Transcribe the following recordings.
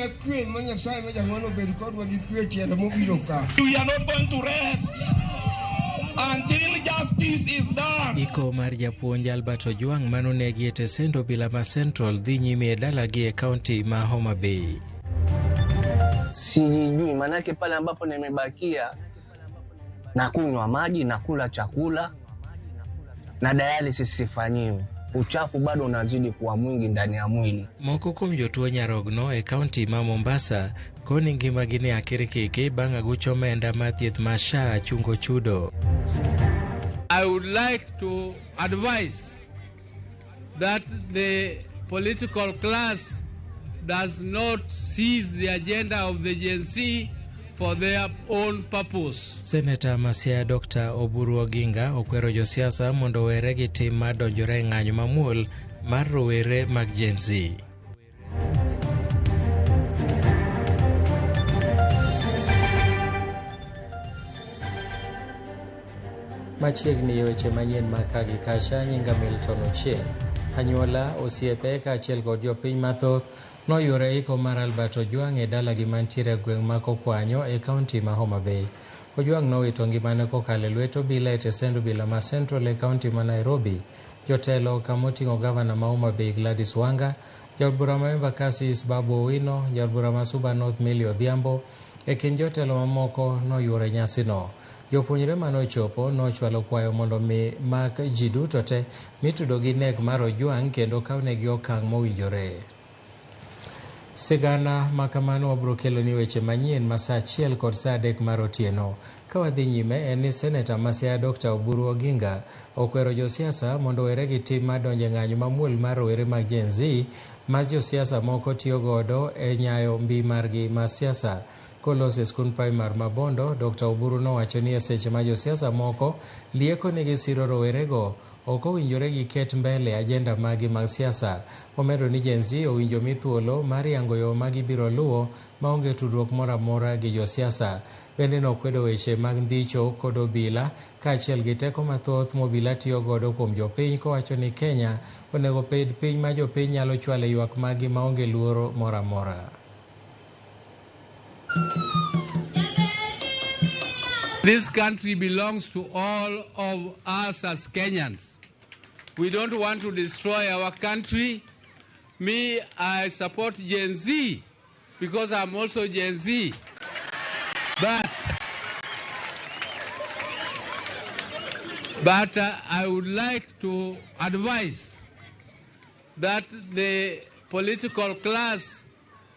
Mana kwe ma Nyasaye ma jang'wono obed kodwa gi kwe tielo mobiro ka. We are not going to rest until justice is done. Iko mar japuonj Albert Ojwang manonegi e tesend obila ma Central dhi nyime e dalagi e kaunti ma Homa Bay. Sijui, manake pale ambapo nimebakia na kunywa maji na kula chakula na dialysis sifanyiwi, uchafu bado unazidi kuwa mwingi ndani ya mwili. Moko kuom jotuo nyarogno e kaunti ma Mombasa koni ngimagi ni akirikiki bang' aguch omenda mar thieth ma SHA chungo chudo. I would like to advise that the political class does not seize the agenda of the Gen Z for their own purpose. Seneta ma Siaya Dr. Oburu Oginga okwero josiasa mondo owere gi tim mar donjore e ng'anyo mamuol mar rowere mag Gen Z. Machiegni e weche manyien ma ka gi kacha, nyinga Milton Ochieng. Anyuola, osiepe kaachiel kod jopiny mathoth noyuore iko mar Albert Ojwang e dalagi mantiere e gweng' ma Kokwanyo e kaunti ma Homa Bay. Ojwang nowito ngimane kokalo e lwet obila e tesend obila ma Central e kaunti ma Nairobi. Jotelo kamoting'o gavana ma Homa Bay Gladys Wanga, jaod bura ma Embakasi East Babu Owino, jaod bura ma Suba North Millie Odhiambo, e kind jotelo mamoko noyuore nyasino. Jopuonjre manochopo nochwalo kwayo mondo mi mak ji duto te mitudo gi nek mar Ojwang kendo kawnegi okang' mowinjore. Sigana ma kamano wabiro kelo ni weche manyien ma saa 1 kod saa 3 mar otieno. Ka wadhi nyime en ni Seneta ma Siaya Dr. Oburu Oginga okwero josiasa mondo owere gi tim mar donjo e ng'anyo mamuol mar rowere mag Gen Z ma josiasa moko tiyo godo e nyayo mbi margi mar siasa. Koloso e skund primar ma Bondo, Dr. Oburu nowacho ni e seche ma josiasa moko lieko ni gisiro rowerego, ok owinjore giket mbele ajenda maggi mag siasa. Omedo ni Gen Z owinjo mi thuolo mar yango yo ma gibiro luwo maonge tudruok moro amora gi josiasa. Bende nokwedo weche mag ndhicho kod obila kaachiel gi teko mathoth ma obila tiyo godo kuom jopiny kowacho ni Kenya onego bed piny ma jopiny nyalo chwale ywak maggi maonge luoro moro amora. This country belongs to all of us as Kenyans. We don't want to destroy our country. Me, I support Gen Z because I'm also Gen Z. But I would like to advise that the political class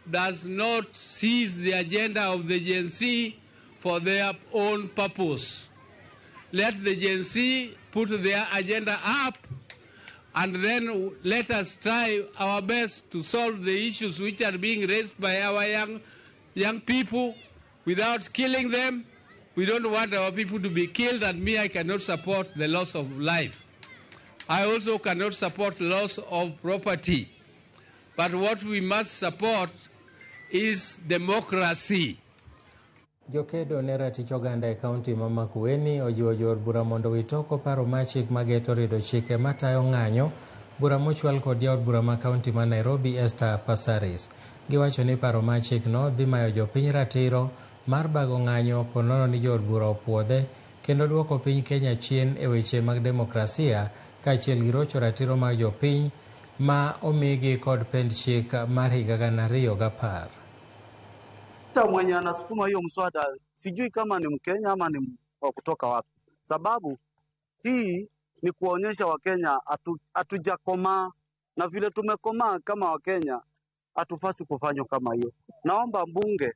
does not seize the agenda of the Gen Z for their own purpose. Let the Gen Z put their agenda up, and then let us try our best to solve the issues which are being raised by our young people without killing them. We don't want our people to be killed, and me, I cannot support the loss of life. I also cannot support loss of property. But what we must support is democracy. Jokedo ne ratich oganda e kaunti ma Makueni ojiwo jood bura mondo owit oko paro mar chik mageto rido chike matayo ng'anyo, bura mochwal kod jaod bura ma kaunti ma Nairobi Esther Passaris. Giwacho ni paro mar chikno dhi mayo jopiny ratiro mar bago ng'anyo ponono ni jood bura opuodhe kendo duoko piny Kenya chien e weche mag demokrasia kaachiel gi rocho ratiro mag jopiny ma omigi kod pend chik mar higa 2010. Mwenye anasukuma hiyo mswada sijui kama ni Mkenya ama ni wa kutoka wapi. Sababu hii ni kuwaonyesha Wakenya hatujakomaa, na vile tumekomaa kama Wakenya hatufasi kufanywa kama hiyo. Naomba mbunge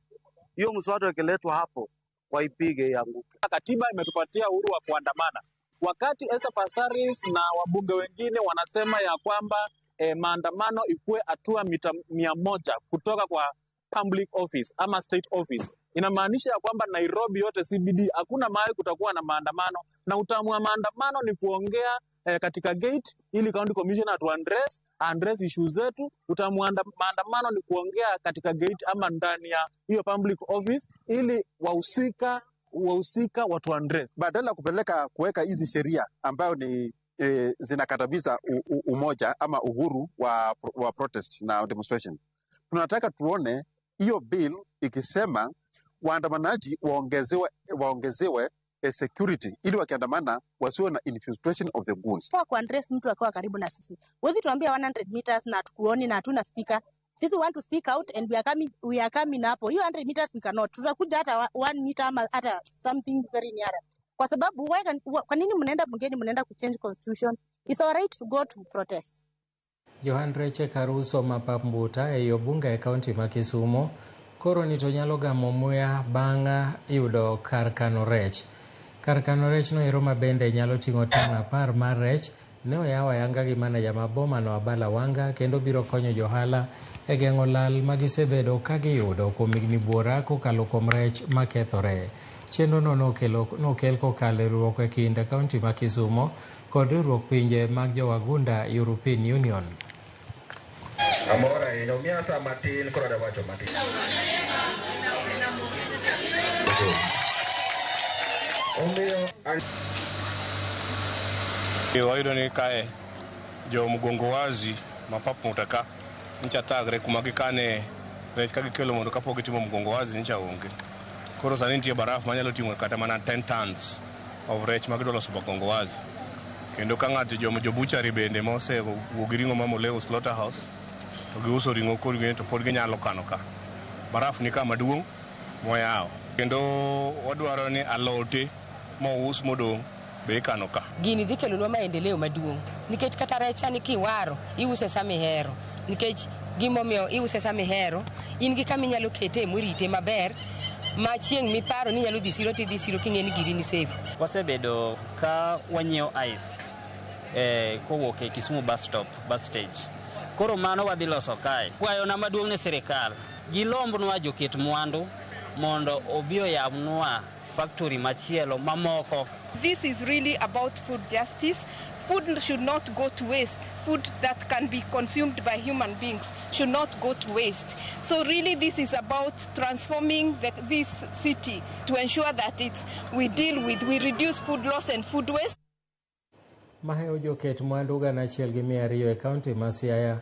hiyo mswada ikiletwa hapo waipige ianguke. Katiba imetupatia uhuru wa kuandamana. Wakati Esther Passaris na wabunge wengine wanasema ya kwamba maandamano ikue hatua mita 100 kutoka kwa public office ama state office, inamaanisha ya kwamba Nairobi yote CBD hakuna mahali kutakuwa na maandamano, na utamu wa maandamano ni kuongea katika gate ili county commissioner tu address issues zetu. Utamu wa maandamano ni kuongea katika gate ama ndani ya hiyo public office ili wahusika watu address. Badala kupeleka kuweka hizi sheria ambayo ni zinakatabiza umoja ama uhuru wa protest na demonstration, tunataka tuone Hiyo bill ikisema waandamanaji waongezewe security ili wakiandamana wasiwe na infiltration of the goons. Kwa kuaddress mtu akiwa karibu na sisi. Huwezi tuambia 100 meters na hatukuoni na hatuna speaker. Sisi want to speak out and we are coming hapo. Hiyo 100 meters we cannot. Tutakuja hata 1 meter ama hata something very near. Kwa sababu kwa nini mnaenda bungeni, mnaenda kuchange constitution? It's our right to go to protest. Johan reche kar uso ma pap mbuta ei Obunga e kaunti ma Kisumu koro ni to nyalo gamo muya bang' yudo kar kano rech. Kar kano rech no ero ma bende nyalo ting'o tan 10 mar rech ne oyaw ayanga gi maneja ma boma no Abala Wanga kendo biro konyo johala e geng'o lal ma gisebedo ka giyudo kuom higni buora kokalo kuom rech makethore. Chenro no nokel kokalo e riwruok e kind kaunti ma Kisumu kod riwruok pinje mag jowagunda European Union. Amor ahinya, omiya sa matin koro adwa wacho matin. Omiyo an Wayudo ni kae jo mgongo wazi ma pap muta ka ncha thagre kuma gikane rech ka gikelo mondo kapok gitimo mgongo wazi ncha onge. Koro sani nitie baraf manyalo ting'o kata mana 10 tons of rech ma gidwa loso mgongo wazi. Kendo ka ng'ato jo butchery bende mose wuok gi ring'o ma Moleo slaughterhouse to giuso ring'o kod to pod ginyalo kano ka. Baraf ni ka maduong' moyawo. Kendo wadwaro ni alote mous modong' be ikano ka. Gini dhi kelonwa maendeleo maduong' nikech kata rechani kiwaro iuse sama ihero, nikech gimomiyo iuse sama ihero, in gi kama inyalo kete morite maber ma chieng' miparo ni inyalo dhi siro tidhi siro king'e ni giri ni safe. Wasebedo ka wanyiewo ice kowuok e Kisumu bus stop, bus stage. Koro mano wadhi loso kae. Kwayona maduong' ne sirikal, gilombnwa joket mwandu mondo obi oyabnwa factory machielo mamoko. This is really about food justice. Food should not go to waste. Food that can be consumed by human beings should not go to waste. So really this is about transforming this city to ensure that we deal with, we reduce food loss and food waste. Mahewo joket mwandu 1200 e kaunti ma Siaya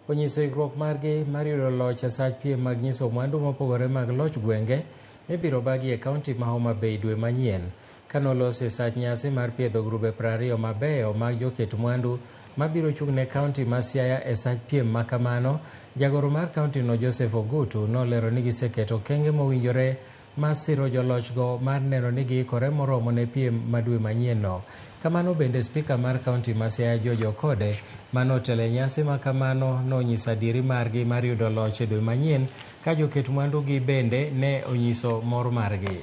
onyiso ikruok margi mar yudo loch e sach piem mag nyiso mwandu mopogore mag loch gwenge mibiro bagi e kaunti ma Homa Bay dwe manyien. Kanoloso e sach nyasi mar piedho grube 20 mabeyo mag joket mwandu mabiro chung' ne kaunti ma Siaya e sach piem ma kamano, jagoro mar kaunti no Joseph Ogutu nolero ni giseketo okenge mowinjore mar siro jolochgo mar neno ni giikore moromo ne piem ma dwe manyien no. Kamano bende spika mar kaunti ma Siaya George Okode manotelo e nyasi ma kamano nonyiso adieri margi mar yudo loch e dwe manyien ka joket mwandu gi bende ne onyiso mor margi.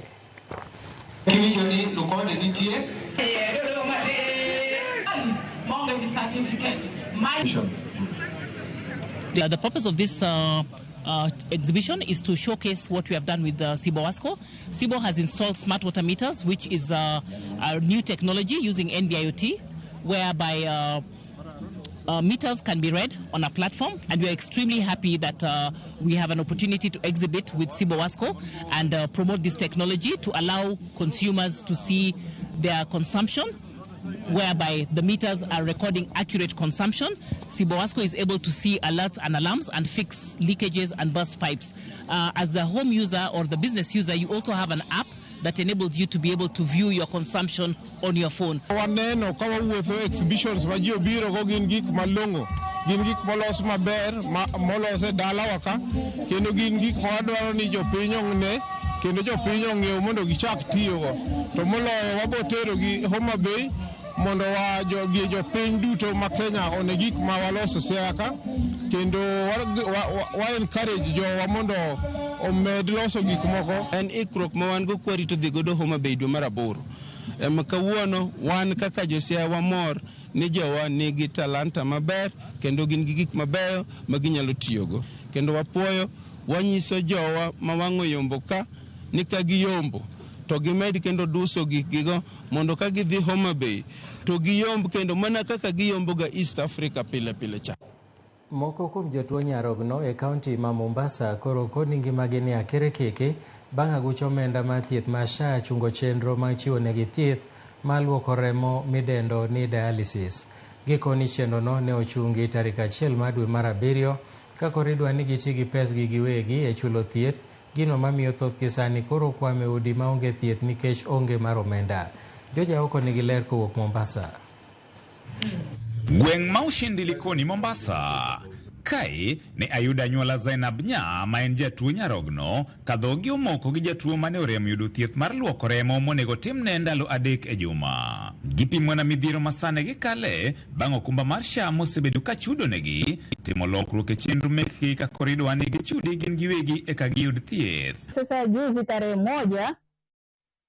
Kiwinjo ni Lukode nitie. Certificate. The purpose of this exhibition is to showcase what we have done with Sibo Wasco. Sibo has installed smart water meters, which is a new technology using NB-IoT, whereby meters can be read on a platform, and we are extremely happy that we have an opportunity to exhibit with Sibo Wasco and promote this technology to allow consumers to see their consumption, whereby the meters are recording accurate consumption. Sibo Wasco is able to see alerts and alarms and fix leakages and burst pipes. As the home user or the business user, you also have an app that enables you to be able to view your consumption on your phone. Waneno ka wawuotho exhibitions ma ji obiro go gin gik malong'o, gin gik molos maber molos e dalawa ka, kendo gin gik ma wadwaro ni jopiny ong'e kendo jopiny ong'iew mondo gichak tiyogo. To moloyo wabo terogi Homa Bay mondo wa jo, gi jopiny duto ma Kenya one gik ma waloso Siaya ka, kendo wa encourage jowa mondo omed loso gik moko. En ikruok ma wan go kwarito dhi godo Homa Bay dwe mar aboro. Ema kawuono wan kaka josiaya wamor ni jowa nigi talanta maber kendo gin gi gik mabeyo ma ginyalo tiyogo. Kendo wapuoyo, wanyiso jowa ma wang' oyombo ka ni ka giyombo to gimed kendo duso gikgigo mondo ka gidhi Homa Bay to giyomb kendo mana kaka giyomboga East Africa pile pile cha. Moko kuom jotuo nyarogno e kaunti ma Mombasa koro koni ngimagi ni akirikiki bang' aguch omenda mar thieth ma SHA chungo chenro mag chiwo negi thieth mar luoko remo midendo ni dialysis. Gikoni chenrono ne ochungi tarik 1 mar dwe mar abiriyo Ka koro idwa ni giti gi pesgi giwegi e chulo thieth, gino mamiyo thothgi sani koro kwamo e udi maonge thieth nikech onge mar omenda. George Aoko nigi ler kowuok Mombasa. Gweng' ma Ushindi Likoni Mombasa. Kae ne ayudo anyuola Zainab Nya ma en jatuo nyarogno ka dhogi omoko gi jatuo mane orem yudo thieth mar luoko remo monego timne ndalo 3 e juma. Gipimona midhiero ma sani gikale bang' okumba mar SHA mosebedo ka chudonegi timo lokruok e chenro mekgi ka koro idwa ni gichudi gin giwegi eka giyud thieth. Sasa juzi tarehe 1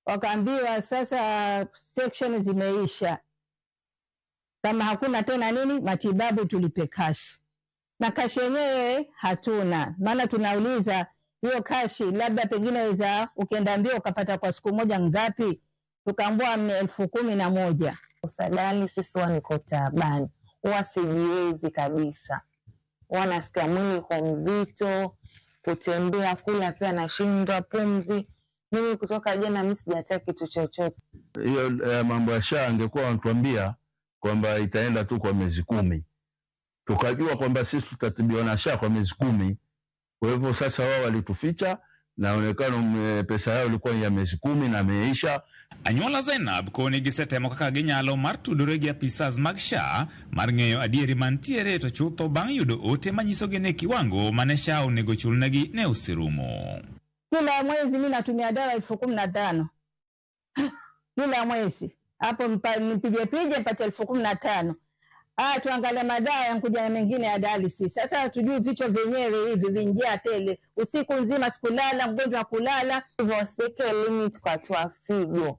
wakaambiwa sasa section zimeisha, kama hakuna tena nini matibabu tulipe cash, na cash yenyewe hatuna. Maana tunauliza hiyo cash labda pengine za ukienda mbio ukapata kwa siku moja ngapi? Tukaambiwa ni 11,000. Usalali sisi huwa niko taabani, huwa sijiwezi kabisa, huwa nasikia mwili uko mzito, kutembea kula pia nashindwa, pumzi. Mimi kutoka jana mimi sijatia kitu chochote. Hiyo mambo ya SHA angekuwa wanatuambia kwamba itaenda tu kwa miezi 10, tukajua kwamba sisi tutatibiwa na SHA kwa miezi 10. Kwa hivyo sasa wao walituficha, naonekana pesa yao ilikuwa ya miezi 10 na imeisha. Anyuola Zainab koni gisetemo kaka ginyalo mar tudore gi apisas mag SHA mar ng'eyo adieri mantiere to chutho bang' yudo ote manyisogi ni kiwango mane SHA onego chulnegi ne oserumo. Kila mwezi mimi natumia dawa 15,000. Kila mwezi hapo nipige pige mpate 15,000. Tuangalie madawa yankuja na mengine ya dialysis. Sasa tujui vichwa vyenyewe hivi vinjia tele. Usiku nzima sikulala, mgonjwa kulala. Hivyo wasiweke limit kwa watu wa figo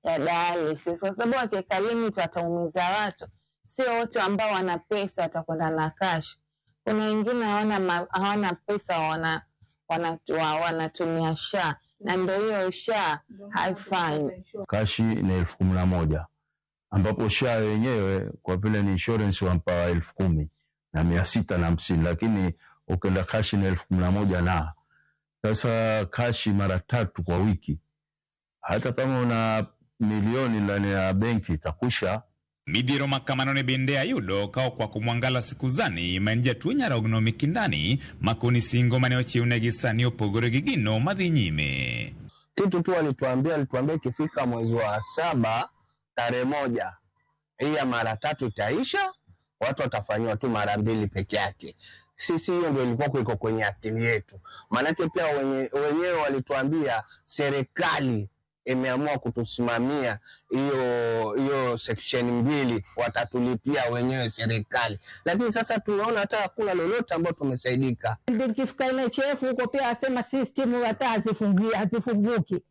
ya dialysis, kwa sababu wakiweka limit wataumiza watu. Sio wote ambao wana pesa watakwenda na cash. Kuna wengine hawana pesa, wanatumia SHA, na ndio hiyo SHA haifai. Kashi ni 11,000, ambapo SHA wenyewe kwa vile ni insurance wampa 10,650, lakini ukienda kashi ni 11,000. Na sasa kashi mara 3 kwa wiki, hata kama una milioni ndani ya benki itakusha. Midhiero makamano ne bende ayudo ka okwako Mwangala Sikuzani ma en jatuo nyarogno Mikindani makoni singo mane ochiwnegi sani opogore gi gino madhi nyime. Kitu tu alituambia ikifika mwezi wa 7 tarehe 1 hii ya mara 3 itaisha, watu watafanyiwa tu mara 2 peke yake. Sisi hiyo ndio ilikuwa iko kwenye akili yetu. Maanake pia wenyewe walituambia serikali imeamua kutusimamia hiyo section 2, watatulipia wenyewe serikali. Lakini sasa tunaona hata hakuna lolote ambalo tumesaidika. Nikifika NHF huko pia asema system hata hazifunguki.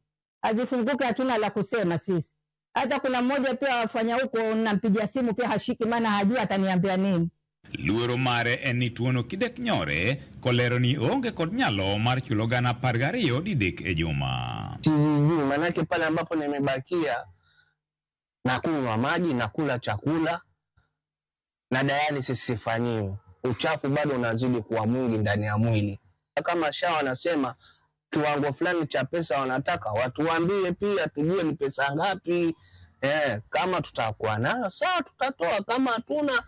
Hazifunguki, hatuna la kusema sisi. Hata kuna mmoja pia wafanya huko nampigia simu pia hashiki, maana hajui ataniambia nini. Luoro mare en ni tuono kidek nyore kolero ni onge kod nyalo mar chulo 12,000 didek e juma. Sijui, manake pale ambapo nimebakia nakunywa maji, nakula chakula na dialysis sifanyiwi. Uchafu bado unazidi kuwa mwingi ndani ya mwili. Kama SHA wanasema kiwango fulani cha pesa wanataka, watuambie pia tujue ni pesa ngapi. Kama tutakuwa nayo sawa tutatoa, kama hatuna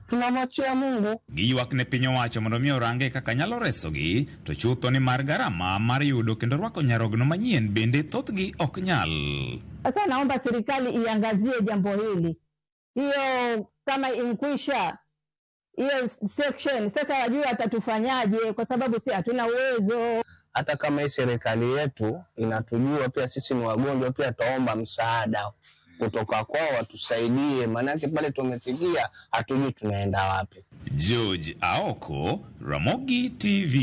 tunamwachia Mungu. Giywak ne piny owacho mondo mi orange kaka nyalo resogi, to chutho ni mar garama mar yudo kendo rwako nyarogno manyien bende thothgi ok nyal. Sasa naomba serikali iangazie jambo hili. Hiyo kama inkwisha hiyo section, sasa wajue atatufanyaje, kwa sababu si hatuna uwezo. Hata kama hii serikali yetu inatujua pia sisi ni wagonjwa, pia taomba msaada kutoka kwao watusaidie, maanake pale tumefikia hatujui tunaenda wapi. George Aoko, Ramogi TV,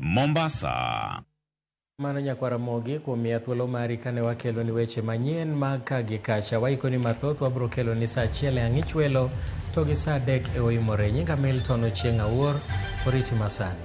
Mombasa. Mano nyakwa Ramogi kuom miya thuolo mari kane wakelo ni weche manyien mag ka gi kacha. Waikoni mathoth wabro kelo ni saa 1 e ang'ich welo to gi saa 3 e oimore. Nyinga Milton Ochieng' Awuor, oriti masani.